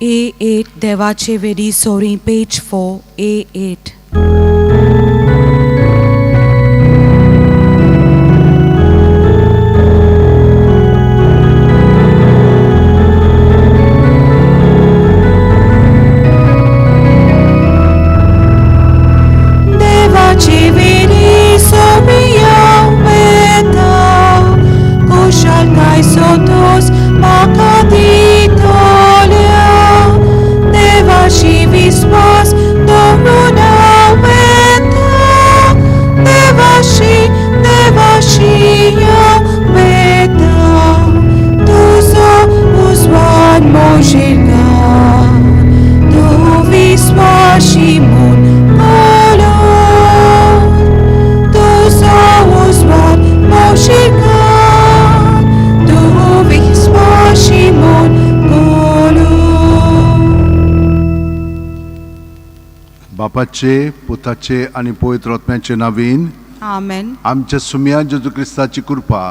A8 देवाचे very sorry, पेज 4, A8. देवाचे very sorry हांव वेता, कुशालकाय सोदोस म्हाका दितल्या. देवाशी विस्वास दवरून हांव वेता, देवाशी देवाशी हांव वेता. तुजो उजवाड म्हजेर घाल, तूं विस्वाशी म्हूण कळोन. तुजो उजवाड म्हजेर घाल, तूं विस्वाशी म्हूण कळोन. बापाचे, पुताचे आनी पवित्र आत्म्याचे नावीन. आमेन. आमच्या सुम्या जेजू क्रिस्ताची कृपा,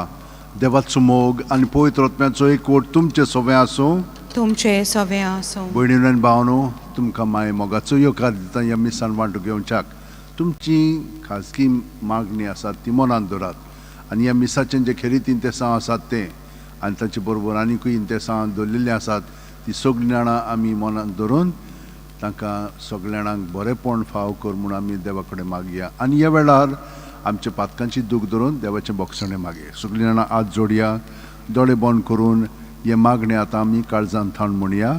देवाचो मोग आनी पवित्र आत्म्याचो एकवट तुमचे सोवे आसूं. तुमचे सवे आसूं. भयणीनो आनी भावनो, तुमकां माय मोगाचो येवकार दिता ह्या मिसान वांटो घेवच्याक. तुमची खाजगी मागणी आसात ती मनांत दवरात आनी ह्या मिसाचें जे खेरीत इंतेसांव आसात तें आनी ताचे बरोबर आनिकूय इंतेसांव दवरलेलीं आसात ती सगळीं जाणां आमी मनांत धरून तांकां सगल्या जाणांक बरेंपण फाव कर म्हूण आमी देवा कडेन मागया आनी ह्या वेळार आमच्या पातकांची दूख धरून देवाचें बोगसणें मागया. सगळीं जाणां हात जोडया, दोळे बंद करून हे मागणें आतां आमी काळजान थावन म्हणया.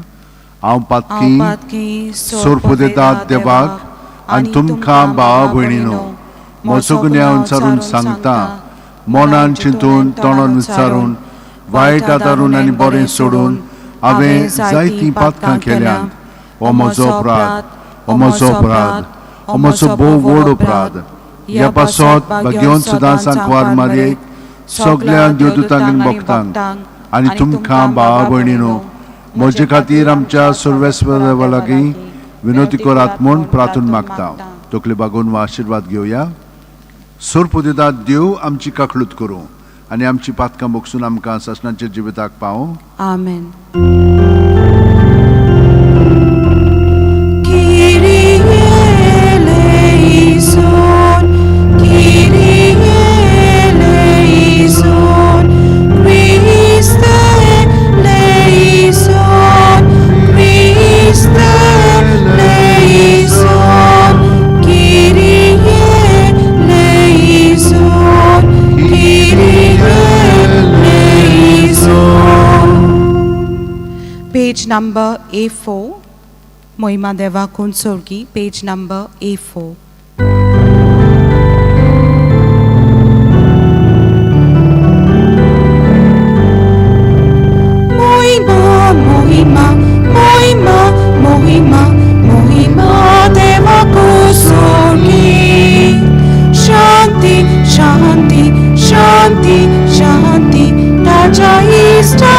हांव पातकी हांव पातकी, सोरपुदेतात देवाक आनी तुमकां भावा भयणीनो म्हजो गुन्यांव विचारून सांगता. मनान चिंतून, तोंडान विचारून, वायट आदारून आनी बरें सोडून हांवें जायतीं पातकां केल्यांत. हो म्हजो अपराध, हो म्हजो अपराध, हो म्हजो भोव व्हड अपराध. ह्या पासत भाग्योन सुद्दां सांकवार मारयेक, सगल्या देवदूतांक आनी भक्तांक आनी तुमकां भावा भयणीनो म्हजे खातीर आमच्या सर्वेस्वर देवा लागीं विनवती करात म्हूण प्रार्थून मागता. तकली बागोवन वा आशिर्वाद घेवया. सोरपुदेदात देव आमची काकळूत करूं आनी आमची पातकां बोगसून आमकां सासणाच्या जिविताक पावूं. आमेन. Kyrie eleison, Kyrie eleison, Christe eleison, Christe eleison, Kyrie eleison, Kyrie eleison. Page number A4. Mohima Deva Kunsorgi, page number A4. Mohima, Mohima, Mohima, Mohima, Mohima Deva Kunsorgi. Shanti, Shanti, Shanti, Shanti, Raja Ista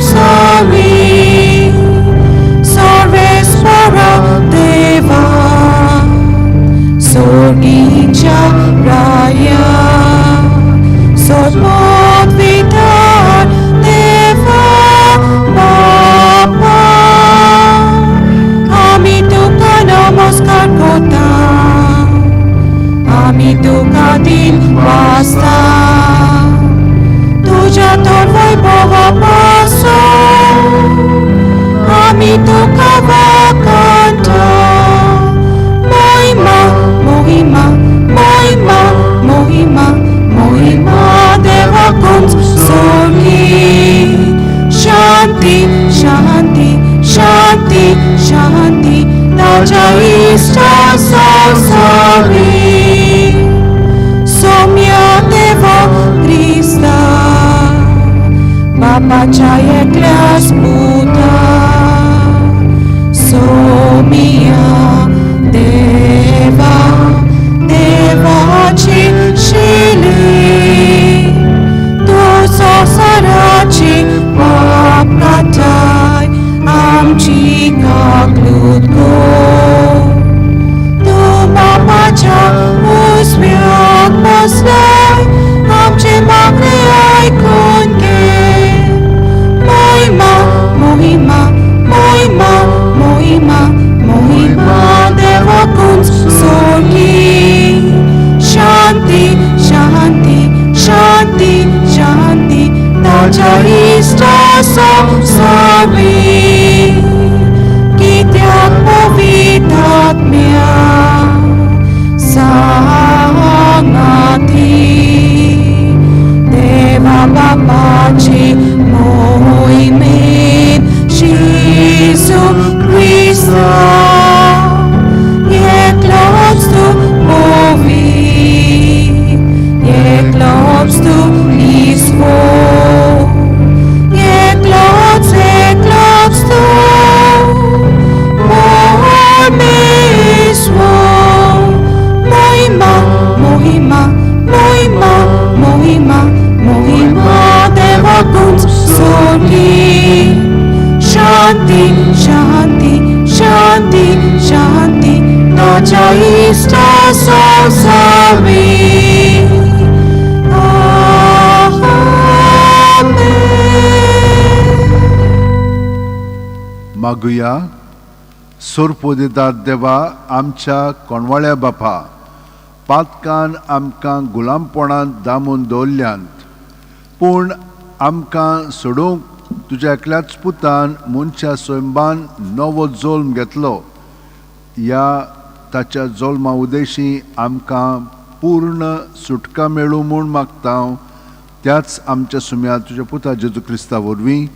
Sorry. Sarveswara Deva, Sorgincha Raya, Sotmot Vitar Deva Bapa. আমি তুকা নমস্কার করতাম, আমি তুকা দিল বাস্তা, thuja তোর বৈভব পাশো আমি তুকা বাকান্ত. মহিমা, মহিমা, মহিমা, মহিমা, মহিমা দেবা কুঞ্জ সখী. শান্তি, শান্তি, শান্তি, শান্তি, রাজা ইষ্টা sorry. Somya Deva Krista, Bapacha Eklas Buddha. Somya Deva, Devachi Shili, Tu Sosarachi Papratai, Amchi Kaklut Ko. Tu ताच्या इश्टा संवसारी कित्याक पवित्र सांगाती देवा बापाची मोहिमेन जेजू क्रिस्ता एकलोच तूं पवित्र, एकलोच तूं ईश्वर, एकलोच एकलोच तूं परमेश्वर. मोहिमा मोहिमा मोहिमा मोहिमा मोहिमा देवाकूच सोडली. शांती शांती शांती शांती ताच्या इश्टा संवसारी. आमेन. मागुया. सोरपोदेदार देवा, आमच्या कोणवाळ्या बापा, पातकान आमकां गुलामपणांत दामून दवरल्यांत, पूण आमकां सोडोवंक तुज्या एकल्याच पुतान मनशा स्वयंबान नवो जल्म घेतलो. ह्या ताच्या जल्मा उदेशी आमकां पूर्ण सुटका मेळूं म्हूण मागता हांव त्याच आमच्या सुम्या तुज्या पुता जेजू क्रिस्ता वरवीं.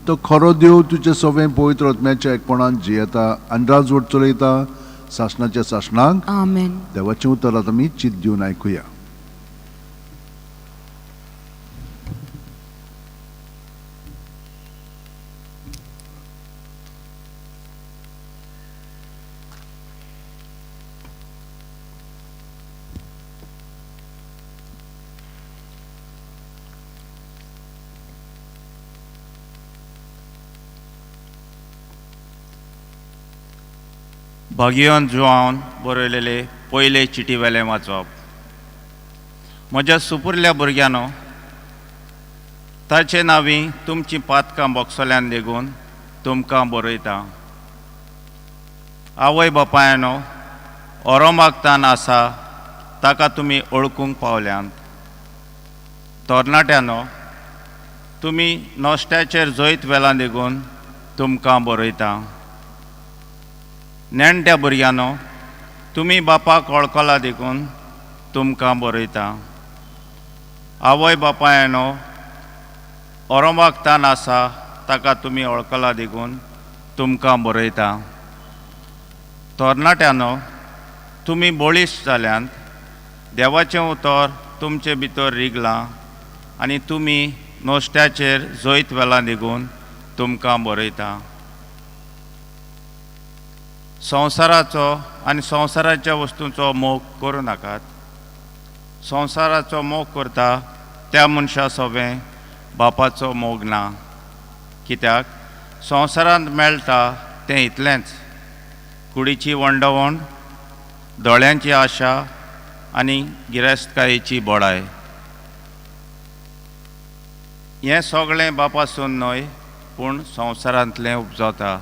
तो खरो देव, तुजे सवें पवित्र आत्म्याच्या एकपणान जियेता आनी राजवट चलयता सासणाच्या सासणाक. आमेन. देवाचें उतर आतां आमी चित दिवन आयकुया. भागियोन जुआवन बरयलेले पयले चिटी वेलें वाचप. म्हज्या सुपुरल्या भुरग्यांनो, ताचे नांवी तुमचीं पातकां बोगसल्यान देगून तुमकां बरयता. आवय बापायनो, ओरोमागतान आसा ताका तुमी ओळखूंक पावल्यांत. तरणाट्यांनो, तुमी नश्ट्याचेर जैत वेलां देगून तुमकां बरयता. नेणट्या भुरग्यांनो, तुमी बापाक वळखला देखून तुमकां बरयता. आवय बापायनो, ओरोमागतान आसा ताका तुमी वळखला देखून तुमकां बरयता. तरणाट्यांनो, तुमी बळिश्ट जाल्यांत, देवाचें उतर तुमचे भितर रिगलां आनी तुमी नश्ट्याचेर जैत वेलां देखून तुमकां बरयता. संवसाराचो आनी संवसाराच्या वस्तूंचो मोग करूं नाकात. संवसाराचो मोग करता त्या मनशा सोबें बापाचो मोग ना, कित्याक संवसारांत मेळटा तें इतलेंच: कुडीची वंडवण, दोळ्यांची आशा आनी गिरेस्तकायेची बडाय. हें सगळें बापासून न्हय, पूण संवसारांतलें उपजता.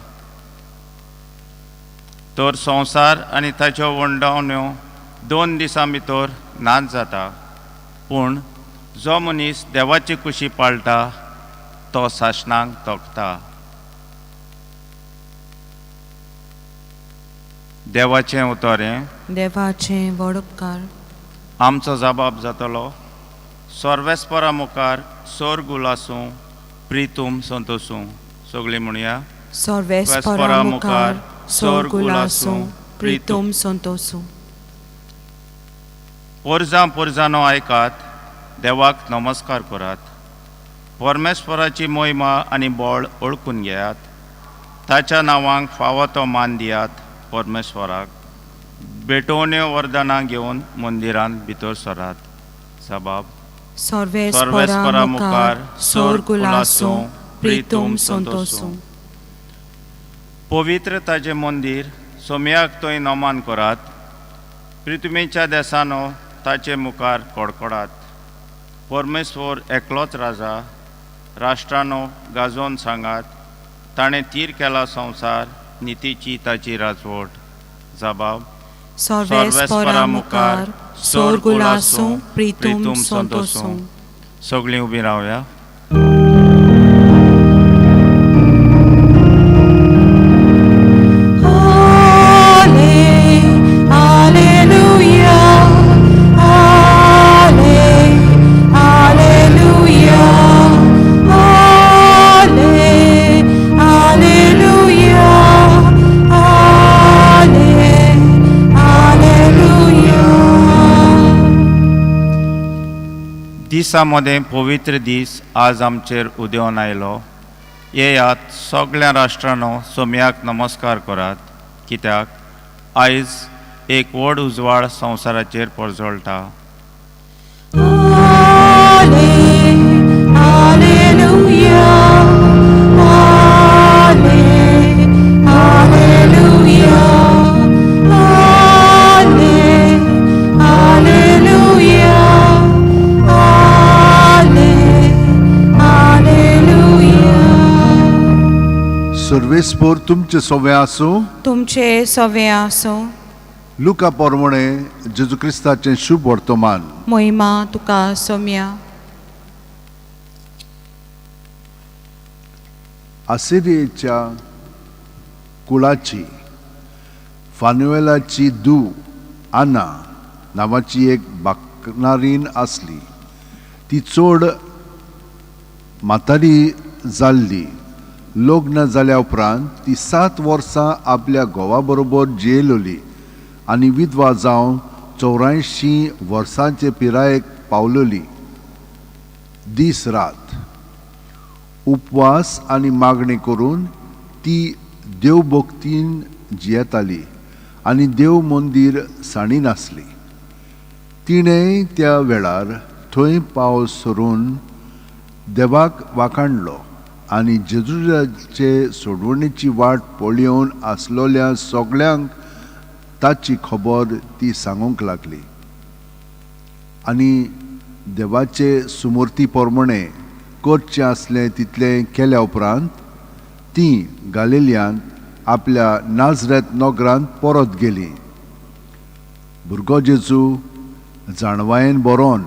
तर संवसार आनी ताच्यो वंडवण्यो 2 दिसां भितर नाच जाता, पूण जो मनीस देवाची कुशी पाळटा तो सासणाक तोखता. देवाचें उतर हें. देवाचें व्हड उपकार. आमचो जबाब जातलो: सर्वेस्परा मुखार सोर्ग उलासूं, प्रितूम संतोसूं. सगळीं म्हणया. सर्वेस्परा मुखार सोर्ग उलासूं, प्रितूम संतोसूं. पोरजां पोरजांनो, आयकात, देवाक नमस्कार करात. परमेश्वराची मोहिमा आनी बळ ओळखून घेयात. ताच्या नांवांक फावो तो मान दियात. परमेश्वराक भेटवण्यो वरदानां घेवन मंदिरांत भितर सरात. जबाब: सर्वेस्परा मुखार सोर्ग उलासूं, प्रितूम संतोसूं. पवित्र ताजें मंदीर सोमयाक थंय नमन करात. पृथ्वीच्या देसानो, ताचे मुखार कडकडात. परमेश्वर एकलोच राजा. राष्ट्रानो, गाजोवन सांगात. ताणें थीर केला संवसार, नितीची ताची राजवट. जबाब: सर्वेस्परा मुखार सोर्ग उलासूं, प्रितूम संतोसूं. सगळीं उबीं रावया. दिसा मदें पवित्र दीस आज आमचेर उदेवन आयलो. येयात सगळ्या राष्ट्रांनो, सोम्याक नमस्कार करात, कित्याक आयज एक व्हड उजवाड संवसाराचेर परजळटा. Alleluia, Alle, Alleluia, Alle, Alleluia, Alle, Alleluia. सर्वेस्पोर तुमचे सोवे आसूं. तुमचे सवे आसूं. लुका पोरमणे जेजू क्रिस्ताचें शुभ वर्तमान. मोहिमा तुका सोम्या. आसिरियेच्या कुळाची फानुएलाची धूव आना नांवाची एक बाकनारीन आसली. ती चड म्हातारी जाल्ली. लग्न जाल्या उपरांत ती 7 वर्सां आपल्या घोवा बरोबर जियेलोली आनी विधवा जावन 84 वर्सांचे पिरायेक पावलोली. दीस रात उपवास आनी मागणी करून ती देवभक्तीन जियेताली आनी देव मंदीर साणीनासली. तिणें त्या वेळार थंय पावस सरून देवाक वाखाणलो आनी जेजुजाचे सोडवणेची वाट पळोवन आसलोल्या सगळ्यांक ताची खबर ती सांगूंक लागली. आनी देवाचे सुमूर्ती प्रमाणे करचें आसलें तितलें केल्या उपरांत ती गालिलियांत आपल्या नाजरेत नगरांत परत गेली. भुरगो जेजू जाणवायेन बरोवन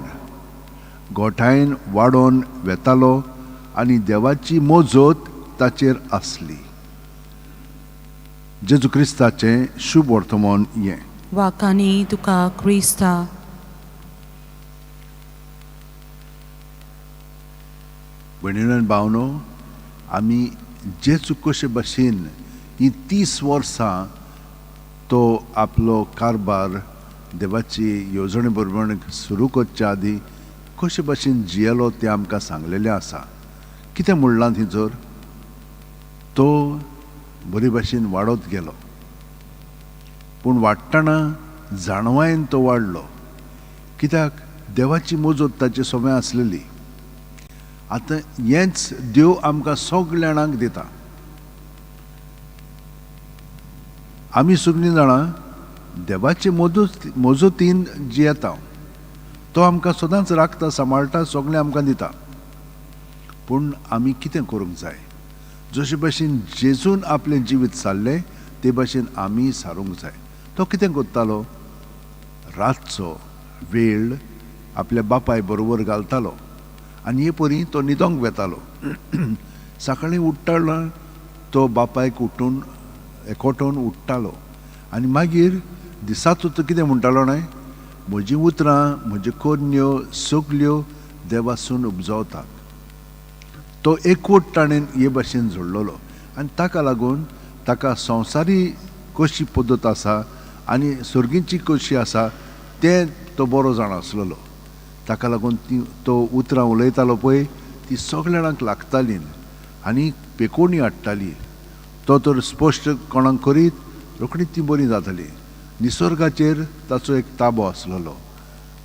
गोठायेन वाडोवन वेतालो आनी देवाची मोजत ताचेर आसली. जेजू क्रिस्ताचें शुभ वर्तमान हें. वाकानी तुका क्रिस्ता. भयणीनो आनी भावनो, आमी जेजू कशे भशेन ही 30 वर्सां तो आपलो कारभार देवाची येवजणे बरोबर सुरू करच्या आदीं कशे भशेन जियेलो तें आमकां सांगलेलें आसा. कितें म्हणलां थंयसर, तो बरे भशेन वाडत गेलो, पूण वाडटना जाणवायेन तो वाडलो, कित्याक देवाची मोजत ताचे सोबें आसलेली. आतां हेंच देव आमकां सगल्या जाणांक दिता. आमी सगळीं जाणां देवाचे मोजतीन जियेता, तो आमकां सदांच राखता, सांबाळटा, सगळें आमकां दिता. पूण आमी कितें करूंक जाय, जशे भशेन जेजून आपलें जिवीत सारलें ते भशेन आमी सारूंक जाय. तो कितें करतालो, रातचो वेळ आपल्या बापाय बरोबर घालतालो आनी हे परी तो न्हिदोंक वेतालो. सकाळीं उठ्ठालो तो बापायक उठून एकवटून उठ्ठालो आनी मागीर दिसाचो तो कितें म्हणटालो न्हय, म्हजीं उतरां म्हज्यो करण्यो सगल्यो देवासून उपजवतात. तो एकवट ताणें हे भाशेन जोडलेलो आनी ताका लागून ताका संवसारी कशी पद्दत आसा आनी सर्गीची कशी आसा तें तो बरो जाण आसलेलो. ताका लागून ती तो उतरां उलयतालो पळय ती सगल्या जाणांक लागताली आनी पेकोवणी हाडटाली. तो तर स्पश्ट कोणाक करीत रोखडीच ती बरी जाताली. निसर्गाचेर ताचो एक ताबो आसलेलो,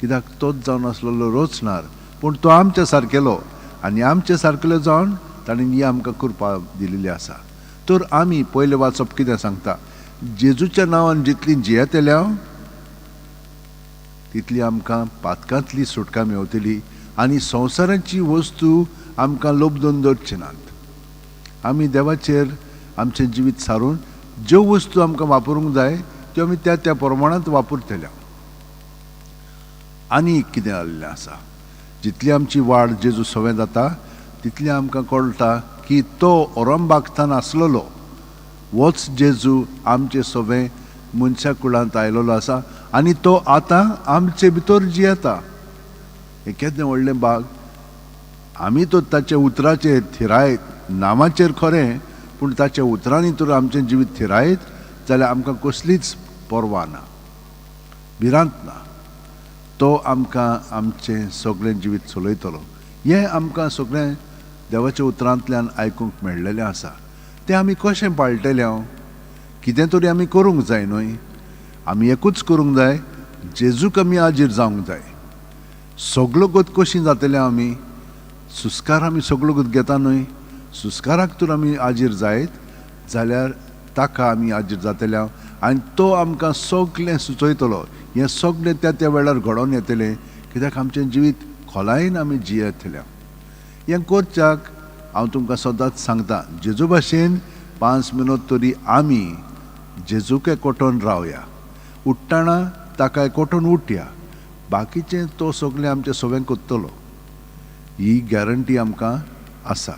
कित्याक तोच जावन आसलेलो रचणार, पूण तो आमच्या सारकेलो आनी आमचे सारकेलो जावन ताणें ही आमकां कृपा दिलेली आसा. तर आमी पयलें वाचप कितें सांगता, जेजूच्या नांवान जितली जियेतल्या तितली आमकां पातकांतली सुटका मेवतली आनी संवसाराची वस्तू आमकां लोबदून दवरचे नात. आमी देवाचेर आमचें जिवीत सारून ज्यो वस्तू आमकां वापरूंक जाय त्यो आमी त्या त्या प्रमाणांत वापरतल्या. आनी कितें जाल्लें आसा, जितली आमची वाड जेजू सवें जाता तितली आमकां कळटा की तो ओरंबागतान आसलेलो होच जेजू आमचे सवें मनशा कुळांत आयलेलो आसा आनी तो आतां आमचे भितर जियेता. हें केदें व्हडलें भाग. आमी तर ताच्या उतराचेर थिरायत, नांवाचेर खरें, पूण ताच्या उतरांनी तर आमचें जिवीत थिरायत जाल्यार आमकां कसलीच पर्वा ना, भिरांत ना. तो आमकां आमचें सगळें जिवीत चलयतलो. हें आमकां सगळें देवाच्या उतरांतल्यान आयकूंक मेळ्ळेलें आसा. तें आमी कशें पाळटलें? हांव कितें तरी आमी करूंक जाय न्हय. आमी एकूच करूंक जाय, जेजूक आमी आजीर जावंक जाय. सगलो गत कशी जातले आमी? सुस्कार आमी सगलो गत घेता न्हय. सुस्काराक तर आमी आजीर जायत जाल्यार ताका आमी आजीर जातले आनी तो आमकां सगळें सुचयतलो. हें सगळें त्या त्या वेळार घडोवन येतलें, कित्याक आमचें जिवीत खोलायेन आमी जियेतले. हें करच्याक हांव तुमकां सदांच सांगता, जेजू भाशेन 5 मिनट तरी आमी जेजूक एकवटून रावया. उठ्ठना ताका एकवटून उठया, बाकीचें तो सगळें आमचें सगळें करतलो, ही गॅरंटी आमकां आसा.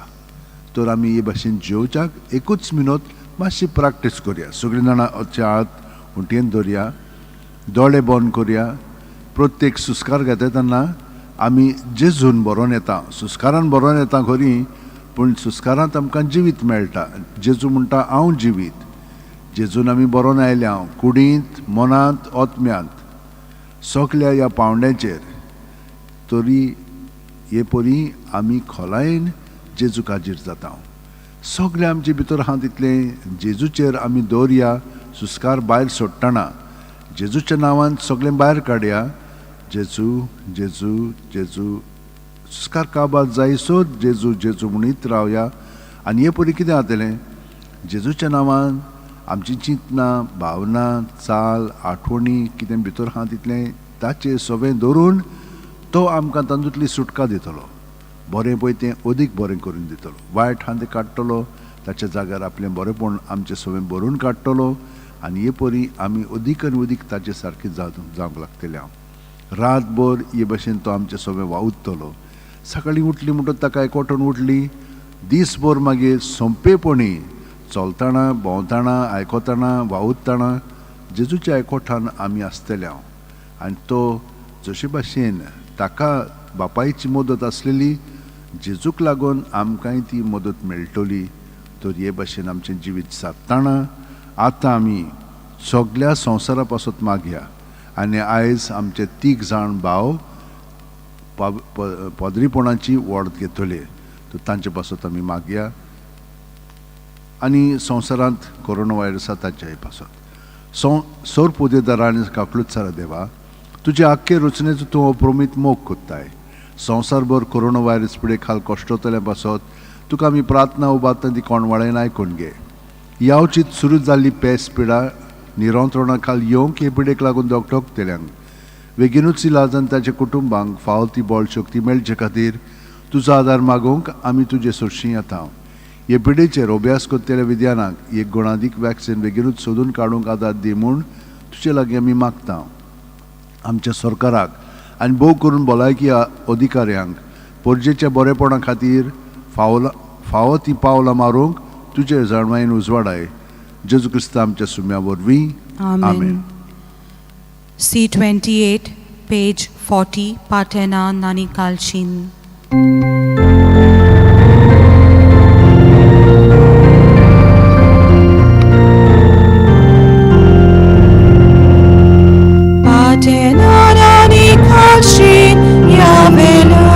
तर आमी हे भाशेन जेवच्याक एकूच मिनट मातशी प्रॅक्टीस करया. सगळीं जाणां हात उंटयेन दवरया, दोळे बंद करया. प्रत्येक सुस्कार घेता तेन्ना आमी जेजून बरोवन येता, सुस्कारान बरोवन येता खरी, पूण सुस्कारांत आमकां जिवीत मेळटा. जेजू म्हणटा हांव जिवीत. जेजून आमी बरोवन आयले हांव कुडींत, मनांत, आत्म्यांत, सगल्या ह्या पावंड्याचेर. तरी हे परी आमी खोलायेन जेजूक हाजीर जाता. सगळें आमचे भितर आहा तितलें जेजूचेर आमी दवरया. सुस्कार भायर सोडटना जेजूच्या नांवान सगळें भायर काडया. जेजू जेजू जेजू सुस्कार काबार जायसर जेजू जेजू म्हणीत रावया. आनी हे परी कितें जातलें, जेजूच्या नांवान आमची चिंतनां, भावना, चाल, आठवणी कितें भितर आहा तितलें ताचेर सगळें दवरून तो आमकां तातूंतली सुटका दितलो. बरें पळय तें अदीक बरें करून दितलो, वायट आहा तें काडटलो, ताच्या जाग्यार आपलें बरेंपण आमचें सगळें भरून काडटलो. आनी हे परी आमी अदीक आनी अदीक ताचे सारकें जावंक लागतले. हांव रातभर हे भशेन तो आमचें सगळें वावुरतलो. सकाळीं उठली म्हणटकच ताका एकवटून उठली, दीसभर मागीर सोंपेपणी चलतना, भोंवतना, आयकतना, वावुरतना जेजूच्या एकवटान आमी आसतले. हांव आनी तो जशे भाशेन ताका बापायची मदत आसलेली, जेजूक लागून आमकांय ती मदत मेळटली. तर हे भाशेन आमचें जिवीत सादतना आतां आमी सगल्या संवसारा पासत मागया. आनी आयज आमचे 3 जाण भाव पदरीपणाची वळख घेतले, तर तांचे पासत आमी मागया. आनी संवसारांत कोरोना व्हायरस आसा ताच्याय पासत. सोर पुदेदारा आनी काकलुत्सारा देवा, तुजे आख्खे रचनेचो तूं अप्रमीत मोग कोत्ताय. संवसारभर कोरोना व्हायरस पिडे खाल कश्टतल्या पासत तुका आमी प्रार्थना उबारता, ती कोणवाळेन आयकून घे. यावचीत सुरू जाल्ली पेस पिडा निरंत्रणा खाल येवंक हे पिडेक लागून धकधकतल्यांक बेगीनूच इलाज आनी ताच्या कुटुंबांक फावो ती बळ शक्ती मेळचे खातीर तुजो आदार मागूंक आमी तुजे सरशीं येता. हे पिडेचेर अभ्यास करतल्या विद्यानाक एक गुणादीक वॅक्सिन बेगीनूच सोदून काडूंक आदार दी म्हूण तुजे लागीं आमी मागता. आमच्या सरकाराक आनी भोव करून भलायकी अधिकाऱ्यांक परजेच्या बरेपणा खातीर फावो ती पावलां मारूंक तुजे जाणवायेन उजवाडाय. जेजू क्रिस्ता आमच्या सुम्या वरवीं, आमेन. C28, page 40, Patena Nani Kalshin. Patena Nani Kalshin, Yavela,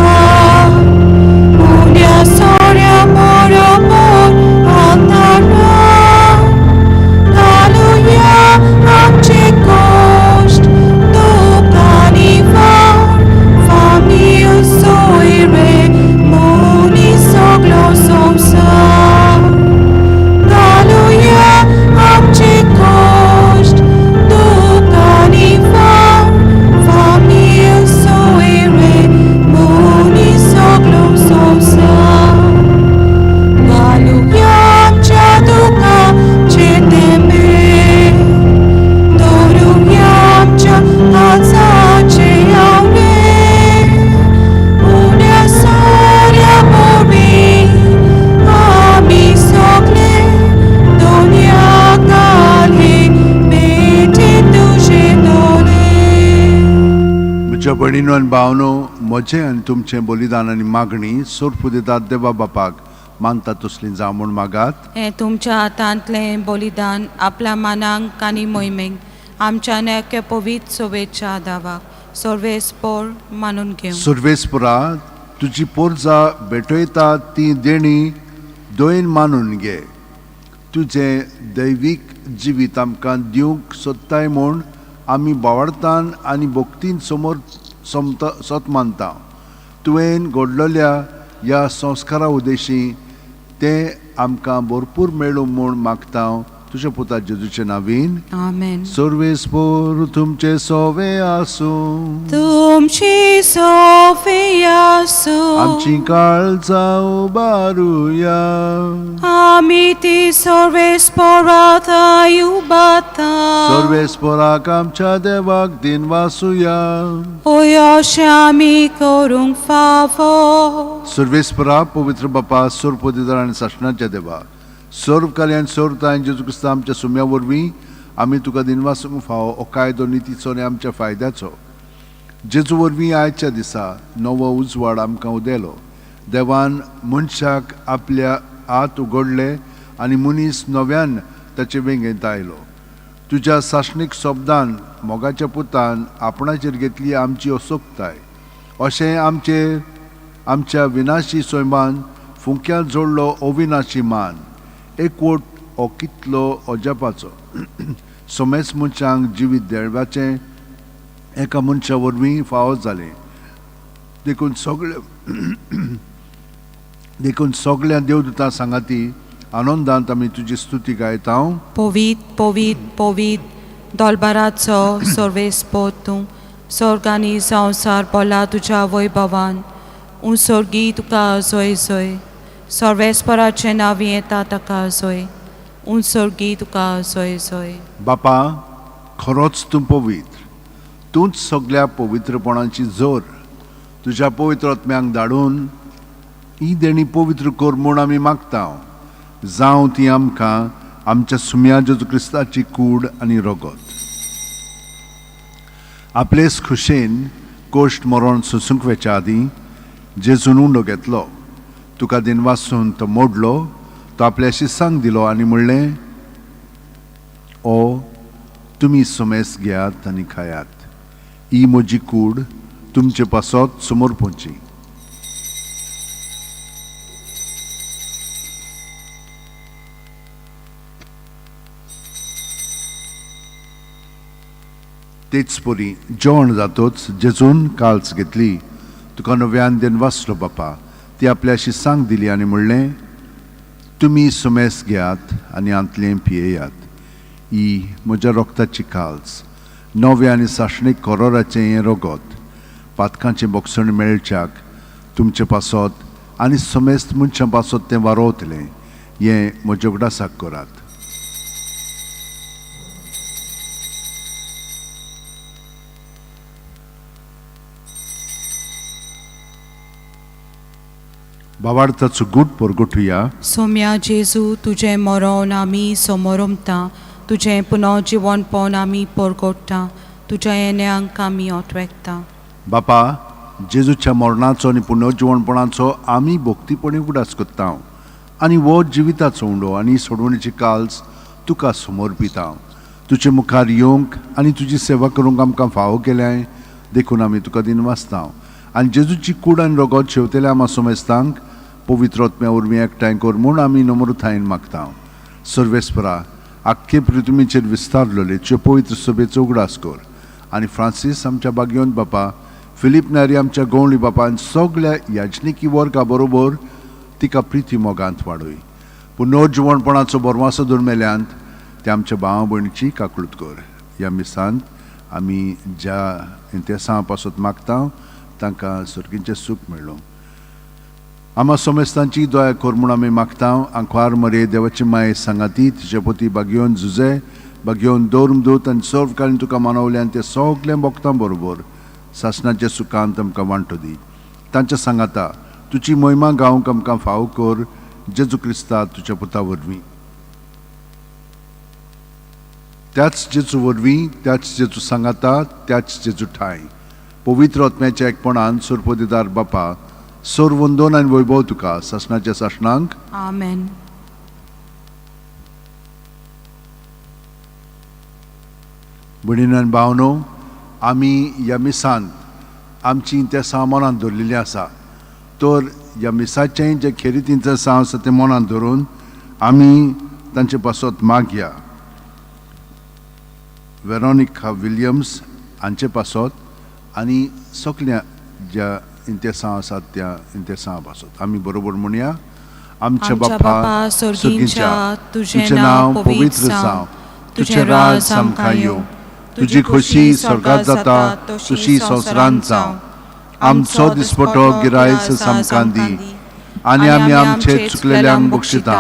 Unya Soria Mora Mor Antara, Hallelujah, Amche Kosht, Dukani Var, Famil Soire, Muni Soglo Somsar. Hallelujah, Amche Kosht, Dukani Var, Famil Soire, Muni Soglo Somsar. Hallelujah, Chaduka Chetembe, Doruyam Cha Azache Yaure, Unya Soria Mori, Ami Sogle, Donya Kale, Bete Tuje Dole. म्हज्या भयणीनो आनी भावनो, म्हजें आनी तुमचें बलिदान आनी मागणी सोरपू दितात देवा बापाक मानता तसली जावं म्हूण मागात. हें तुमच्या हातांतलें बलिदान आपल्या मानांक आनी मोहिमेक आमच्या नेके पवित्र सोबेच्या दावाक सर्वेस्पोर मानून घेवं. सर्वेस्परा, तुजी पोरजा भेटयता ती देणी दोन मानून घे. तुजें दैवीक जिवीत आमकां दिवंक सोदताय म्हूण आमी बावडतान आनी भक्तीन समोर समता सत मानता. तुवें घडलेल्या ह्या संस्कारा उद्देशी तें आमकां भरपूर मेळूं म्हूण मागता तुज्या पुता जेजूचे नावीन. आमेन. सर्वेस्पोर तुमचे सोवे आसूं. तुमची सोफियासू. आमची काळजां उबारुया. आमी ती सर्वेस्पोराथाय उबाता. सर्वेस्पोराक आमच्या देवाक दिनवासुया. ओय अशें आमी करूंक फावो. सर्वेस्परा, पवित्र बापा, सर्व आनी सासणाच्या देवा, सर्व कल्याण सर्व तांय जेजू क्रिस्ता आमच्या सुम्या वरवीं आमी तुका दिनवासूंक फावो हो कायदो नितीचो आनी आमच्या फायद्याचो. जेजू वरवीं आयच्या दिसा नवो उजवाड आमकां उदेलो. देवान मनशाक आपल्या हात उगडले आनी मनीस नव्यान ताचे वेंगेंत आयलो. तुज्या सासणीक शब्दान मोगाच्या पुतान आपणाचेर घेतली आमची असोक्ताय, अशें आमचे आमच्या विनाशी सैमान फुंक्यान जोडलो अविनाशी मान. एकवट हो कितलो अजापाचो! समेस्त मनशांक जिवीत देळपाचें एका मनशा वरवीं फावो जालें. देखून सगळ्या देवदूतां सांगाती आनंदांत आमी तुजी स्तुती गायता. पवीत पवीत पवीत दोलबाराचो सर्वेस्पोर तूं, स्वर्गांनी संवसार भरला तुज्या वैभवान. उंसर्गी तुका जोय जोय, सर्वेस्पराचें नांव येता ताका जोय, उंसर्गी तुका जोय जोय. बापा, खरोच तूं पवित्र, तूंच सगळ्या पवित्रपणाची जोर. तुज्या पवित्र आत्म्यांक धाडून ही देणी पवित्र कर म्हूण आमी मागता. जावं ती आमकां आमच्या सुम्या जेजू क्रिस्ताची कूड आनी रगत. आपलेच खुशेन कोश्ट मरण सोसूंक वेच्या आदीं जेजून उंडो घेतलो, तुका दिनवासून तो मोडलो, तो आपल्या शिसांक दिलो आनी म्हणलें, ओ तुमी सुमेस घेयात आनी खायात, ही म्हजी कूड तुमचे पासत समोर पोवची. तेच परी जेवण जातोच जेजून काल्स घेतली, तुका नव्यान दिनवासलो बापा, ती आपल्या शिसांक दिली आनी म्हणलें, तुमी सुमेस घेयात आनी आंतलें पियेयात, ही म्हज्या रोगताची काल्स, नव्या आनी सासणीक कोरोराचें हें रगत, पातकांचें बोगसण मेळच्याक तुमचे पासत आनी समेस्त मनशां पासत तें वारोवतलें, हें म्हज्या उगडासाक करात. बाबार्थाचो गूट परगटुया. सोम्या जेजू, तुजें मरण आमी समोरमता, तुजें पुनर्जिवनपण आमी परगट्टा, तुज्या येण्यांक आमी ओटवेकता. बापा, जेजूच्या मरणाचो आनी पुनर्जिवणपणाचो आमी भक्तीपणी उगडास करता आनी हो जिविताचो उंडो आनी सोडवणीची काल्स तुका समर्पिता. तुजे मुखार येवंक आनी तुजी सेवा करूंक आमकां फावो केल्याय देखून आमी तुका दिनवासता. आनी जेजूची कूड आनी रगत शेवतेल्या आमा समेस्तांक पवित्र आत्म्या वरवीं एकठांय कर म्हूण आमी नम्रतायेन मागता. सर्वेस्परा, आख्खे पृथ्वीचेर विस्तारलेले तुजे पवित्र सभेचो उगडास कर आनी फ्रांसीस आमच्या बागयोन बापा, फिलीप नारी आमच्या गवळी बापा आनी सगळ्या याजनिकी वर्गा बरोबर तिका प्रिती मोगांत वाडय. पुनर्जिवणपणाचो बरवासो दुर्मेल्यांत ते आमच्या भावा भयणीची काकळूत कर. ह्या मिसांत आमी ज्या इंतेसां पासत मागता तांकां सर्गीचें सूख मेळ्ळो. आमा समेस्तांची दया कर म्हूण आमी मागता. आंकवार मरे देवाची माये सांगाती तिचे पोती बागयोन जुजे बागयोन दवरून दूत आनी सर्व काळीन तुका मानवले आनी ते सगळें भोगतां बरोबर सासणाच्या सुखांत आमकां वांटो दी. तांच्या सांगाता तुजी मोहिमा गावंक आमकां फावो कर, जेजू क्रिस्ता तुज्या पुता वरवीं. त्याच जेजू वरवीं, त्याच जेजू सांगाता, त्याच जेजू ठांय पवित्र आत्म्याच्या एकपणान सुरपोदिदार बापा, सोर वंदोन आनी वैभव तुका सासणाच्या सासणांक. आमेन. भयणीन आनी भावनो, आमी ह्या मिसांत आमची इंतेसां मनांत दवरलेलीं आसा. तर ह्या मिसाचें जे खेरीत इंतेसांव आसा तें मनांत धरून आमी तांचे पासत मागया. वेरोनिका विल्यम्स हांचे पासत आनी सगल्या ज्या इंतेसांव आसात त्या इंतेसांव पासत आमी बरोबर म्हणया. आमच्या बापा सर्गींच्या, तुजें नांव पवित्र जावं, तुजें राज आमकां येवं, तुजी खोशी स्वर्गात जाता तशी संवसारांत जावं. आमचो दिसपटो गिरायस आमकां दी आनी आमी आमचे चुकलेल्यांक बक्षिता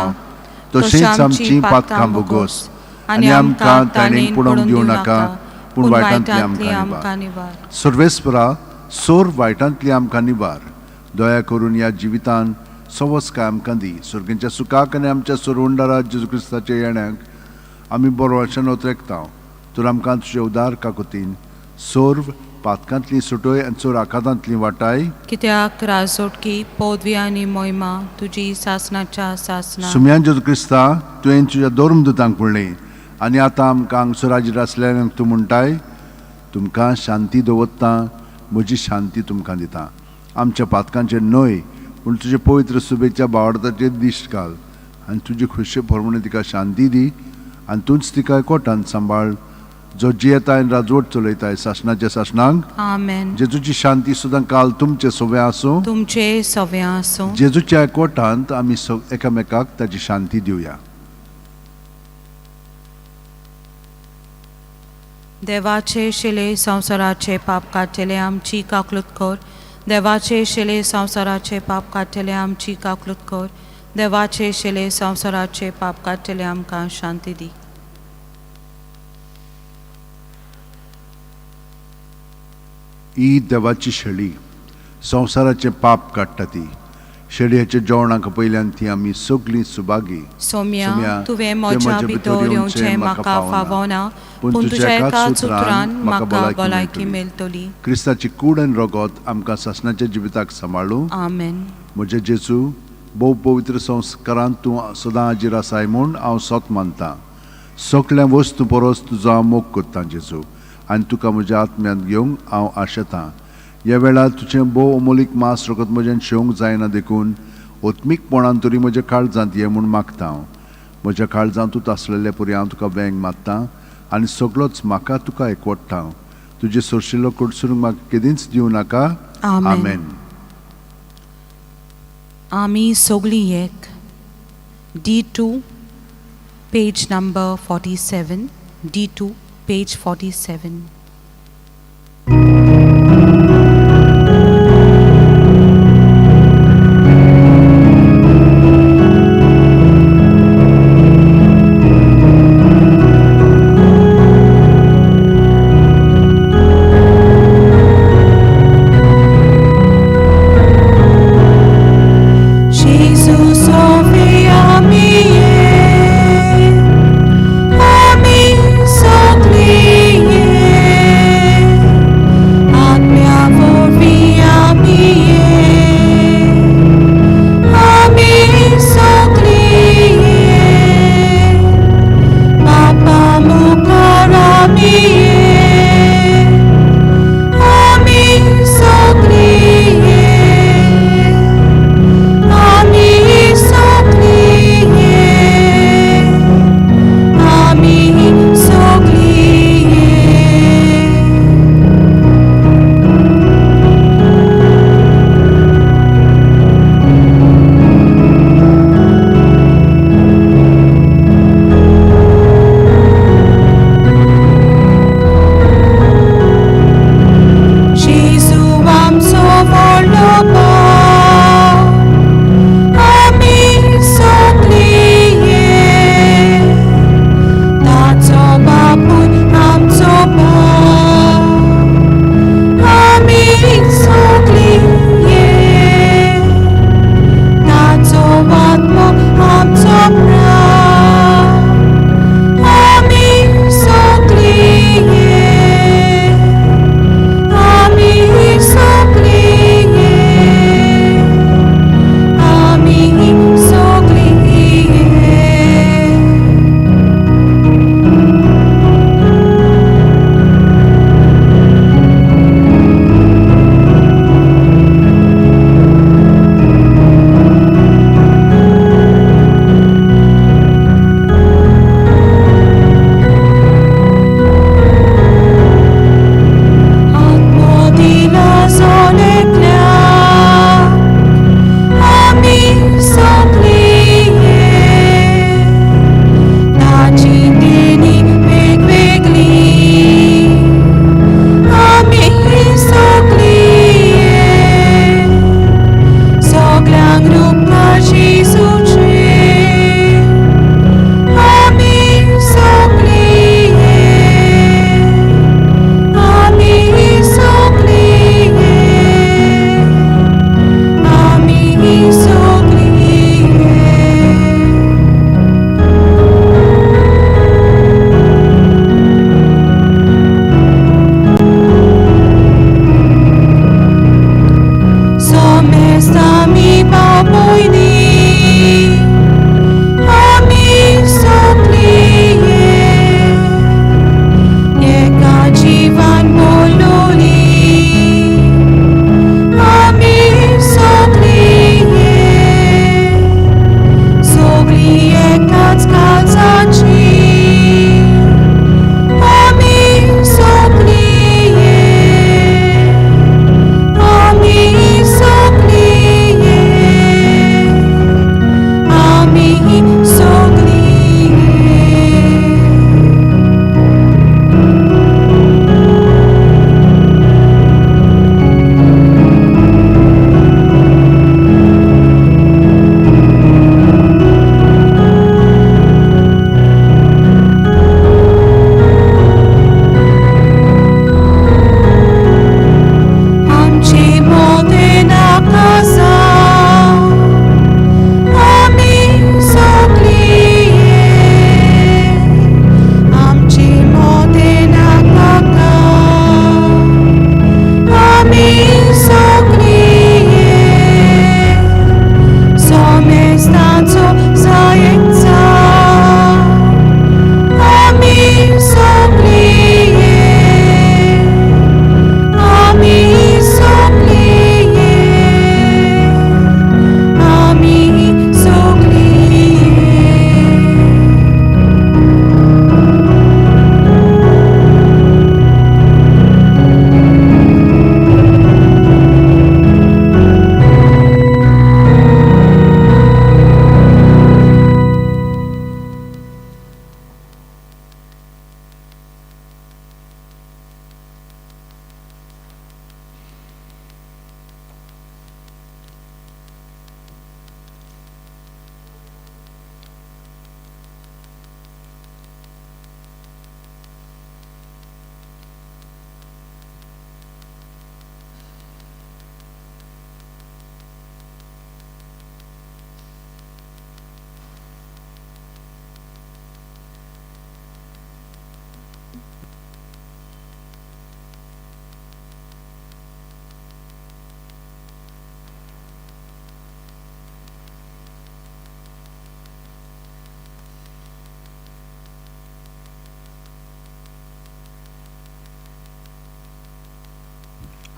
तशेंच आमची पातकां भोगोस आनी आमकां ताणें पडोवंक दिवं नाका, पूण वायटांतली आमकां निवार. सर्वेस्परा, सोर वायटांतली आमकां निवार. दया करून ह्या जिवितान सवस्काय आमकां दी. सर्गींच्या सुखाक आनी आमच्या सोरवंडारा जेजू क्रिस्ताच्या येण्याक आमी बरो आशेन ओतरेकता. तर आमकां तुजे उदार काकुतीन सर्व पातकांतली सुटय आनी चोर आकातांतली वाटाय. कित्याक राजोटकी पदवी आनी मोहिमा तुजी सासणाच्या सासना. सुम्यान जेजू क्रिस्ता, तुवें तुज्या धर्मदूतांक म्हणलें आनी आतां आमकां हांगसर हाजीर आसलेल्यांक तूं म्हणटाय, तुमकां शांती दवरता, म्हजी शांती तुमकां दिता. आमच्या पातकांचेर न्हय पूण तुजे पवित्र सुबेच्या बावडताचेर दिश्ट घाल आनी तुजी खोशये प्रमाणे तिका शांती दी आनी तूंच तिका कोटान सांबाळ, जो जियेताय आनी राजवट चलयताय सासणाच्या सासणांक. आमेन. जेजूची शांती सुद्दां काल तुमचे सोवे आसूं, तुमचे सवे आसूं. जेजूच्या कोटांत आमी एकामेकाक ताची शांती दिवया. देवाचे शिले संवसाराचे पाप काडटले आमची काकलूत कर. देवाचे शिले संवसाराचे पाप काडटले आमची काकलूत कर. देवाचे शिले संवसाराचे पाप काडटले आमकां शांती दी. ही देवाची शेळी संवसाराचें पाप काडटा. ती शेळयेच्या जेवणाक पयल्यान ती आमी सगळीं सुभागी. सोम्या, तुवें म्हज्या भितर येवचें म्हाका फावना, पूण तुज्या एकाच उतरान म्हाका भलायकी मेळटली. क्रिस्ताची कूड आनी रगत आमकां सासणाच्या जिविताक सांबाळूं. आमेन. म्हजे जेजू, भोव पवित्र संस्कारांत तूं सदां हाजीर आसाय म्हूण हांव सोत मानतां. सगळ्या वस्तू परस तुजो हांव मोग करतां जेजू, आनी तुका म्हज्या आत्म्यांत घेवंक हांव आशेतां. ह्या वेळार तुजें भोव अमोलीक मांस रगत म्हज्यान शेवंक जायना, देखून ओत्मीकपणान तरी म्हज्या काळजांत ये म्हूण मागता हांव. म्हज्या काळजांतूच आसलेले परी हांव तुका वेंग मारता आनी सगळोच म्हाका तुका एकवडटा. तुजें सोरशिल्लो कडसरूंक म्हाका केदींच दिवं नाका. आमेन. आमी सगळीं एक. D2 page number 47. D2 page 47. Gesù Sofia mie, ami soclie.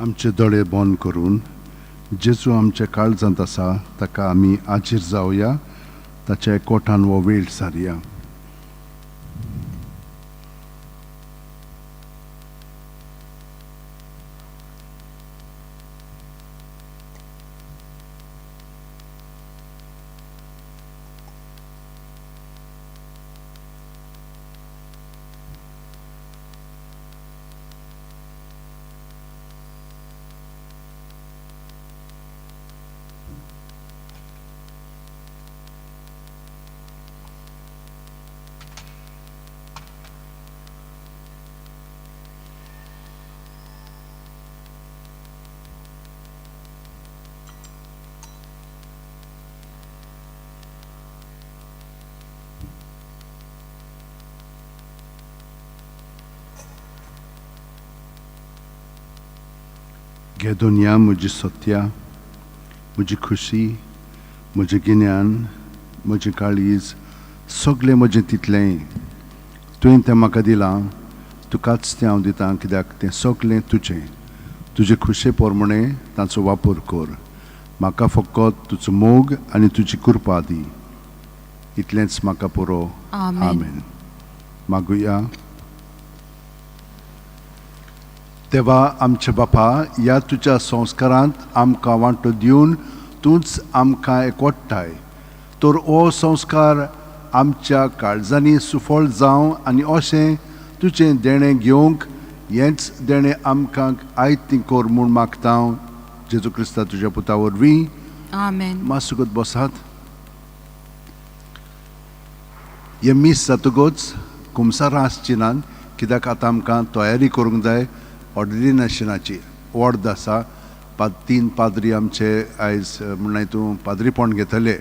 आमचे दोळे बंद करून जेजू आमच्या काळजांत आसा ताका आमी आजीर जावया, ताच्या एकवटान हो वेळ सारया. घे दुनिया म्हजी सत्या, म्हजी खुशी, म्हजें गिन्यान, म्हजें काळीज, सगळें म्हजें तितलेंय तुवें तें म्हाका दिलां, तुकाच तें हांव दितां, कित्याक तें सगळें तुजें. तुजे खुशे प्रमाणे तांचो वापर कर. म्हाका फकत तुजो मोग आनी तुजी कृपा दी, इतलेंच म्हाका पुरो. आमेन. मागुया. देवा आमच्या बापा, ह्या तुज्या संस्कारांत आमकां वांटो दिवन तूंच आमकां एकवटाय, तर हो संस्कार आमच्या काळजांनी सुफळ जावं आनी अशें तुजें देणें घेवंक हेंच देणें आमकां आयतीं कर म्हूण मागता हांव जेजू क्रिस्ता तुज्या पुता वरवीं. आमेन. मातसो बसात. हें मीस जातकच कुमसारां आसची नात, कित्याक आतां आमकां तयारी करूंक जाय ऑर्डिनेशनाची. ऑर्द आसा, 3 पाद्री आमचे आयज म्हणल्यार तूं पाद्रीपण घेतले,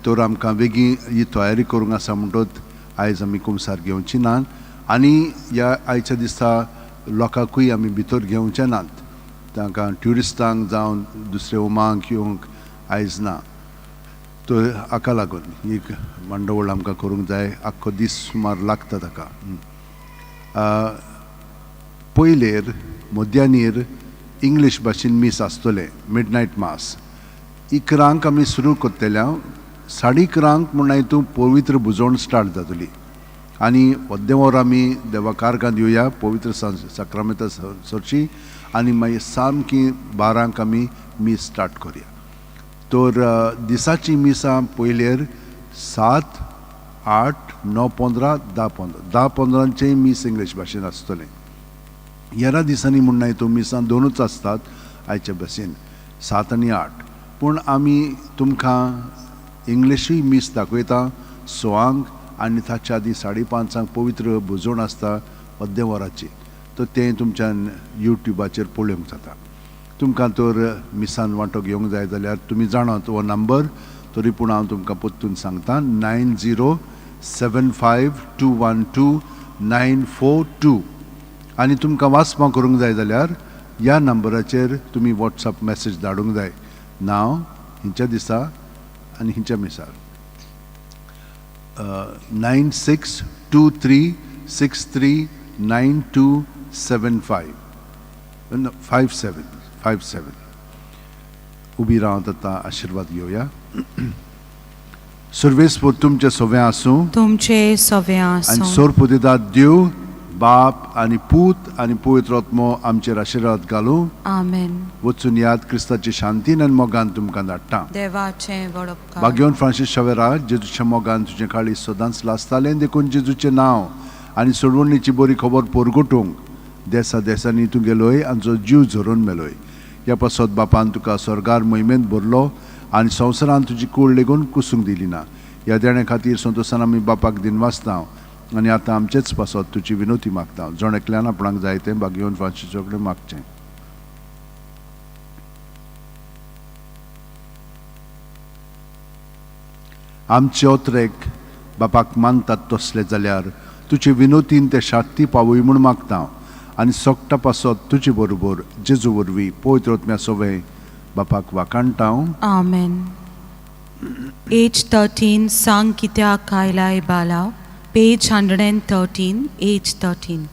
तर आमकां बेगीन ही तयारी करूंक आसा म्हणटच आयज आमी कुमसार घेवची नात आनी ह्या आयच्या दिसा लोकांकूय आमी भितर घेवचे नात. तांकां ट्युरिस्टांक जावं दुसरे उमांक येवंक आयज ना, तर हाका लागून ही मांडवळ आमकां करूंक जाय. आख्खो दीस सुमार लागता ताका. पयलेर मध्यानीर इंग्लीश भाशेन मीस आसतलें, मिडनायट मास. 11 आमी सुरू करतले, 11:30 म्हूण हितून पवित्र भुजवण स्टार्ट जातली आनी अर्दें वर आमी देवा कारकांत येवया पवित्र साक्रामेंता सरची आनी मागीर सामकी 12 आमी मीस स्टार्ट करुया. तर दिसाची मिसां पयलेर 7, 8, 9, 15, 10, 15, 10, 15 मीस इंग्लीश भाशेन आसतलें. ह्या दिसांनी म्हूण हितून मिसां 2 आसतात आयच्या भाशेन, 7 आनी 8. पूण आमी तुमकां इंग्लिशूय मीस दाखयता 6 आनी ताच्या आदीं 5:30 पवित्र भुजवण आसता अर्दें वराची, तर तें तुमच्यान यूट्यूबाचेर पळोवंक जाता. तुमकां तर मिसान वांटो घेवंक जाय जाल्यार तुमी जाणात हो नंबर, तरी पूण हांव तुमकां परतून सांगता, 9075212942. आनी तुमकां वाचपां करूंक जाय जाल्यार ह्या नंबराचेर तुमी वॉट्सएप मॅसेज धाडूंक जाय, नांव, हिंच्या दिसा आनी हिंच्या मिसार, 9623639275 57 57. उबी रावत आतां आशिर्वाद घेवया. सर्वेस्पर तुमचें सगळें आसूं, तुमचे सगळें आनी आसूं. सोरपुतेदाद देव बाप आनी पूत आनी पवित्र आत्मो आमचेर आशिर्वाद घालूं. आमेन. वचून याद क्रिस्ताची शांतीन आनी मोगान तुमकां धाडटा. देवाचें व्हड उपकार. भाग्यवंत फ्रांसीस शवेरा, जेजूच्या मोगान तुजें काळीज सदांच लासतालें, देखून जेजूचें नांव आनी सोडवणीची बरी खबर परगटूंक देसा देसांनी तूं गेलोय आनी जो जीव झरोवन मेलोय. ह्या पासत बापान तुका स्वर्गार मोहिमेंत भरलो आनी संवसारान तुजी कूड लेगून कुसूंक दिली ना. ह्या देण्या खातीर संतोशान आमी बापाक दिनवासता आनी आतां आमचेच पासत तुजी विनोती मागता. जण एकल्यान आपणाक जाय तें भाग्यवंत फ्रांसीसा कडेन मागचें. आमचे ओत्रेक बापाक मानतात तसले जाल्यार तुजे विनोतीन ते शांती पावय म्हूण मागता आनी सोगटा पासत तुजे बरोबर जेजू वरवीं पवित्र आत्म्या सवें बापाक वाखाणटा. आमेन. एज 13 सांग कित्याक आयलाय बाला, पेज 113, एज 13.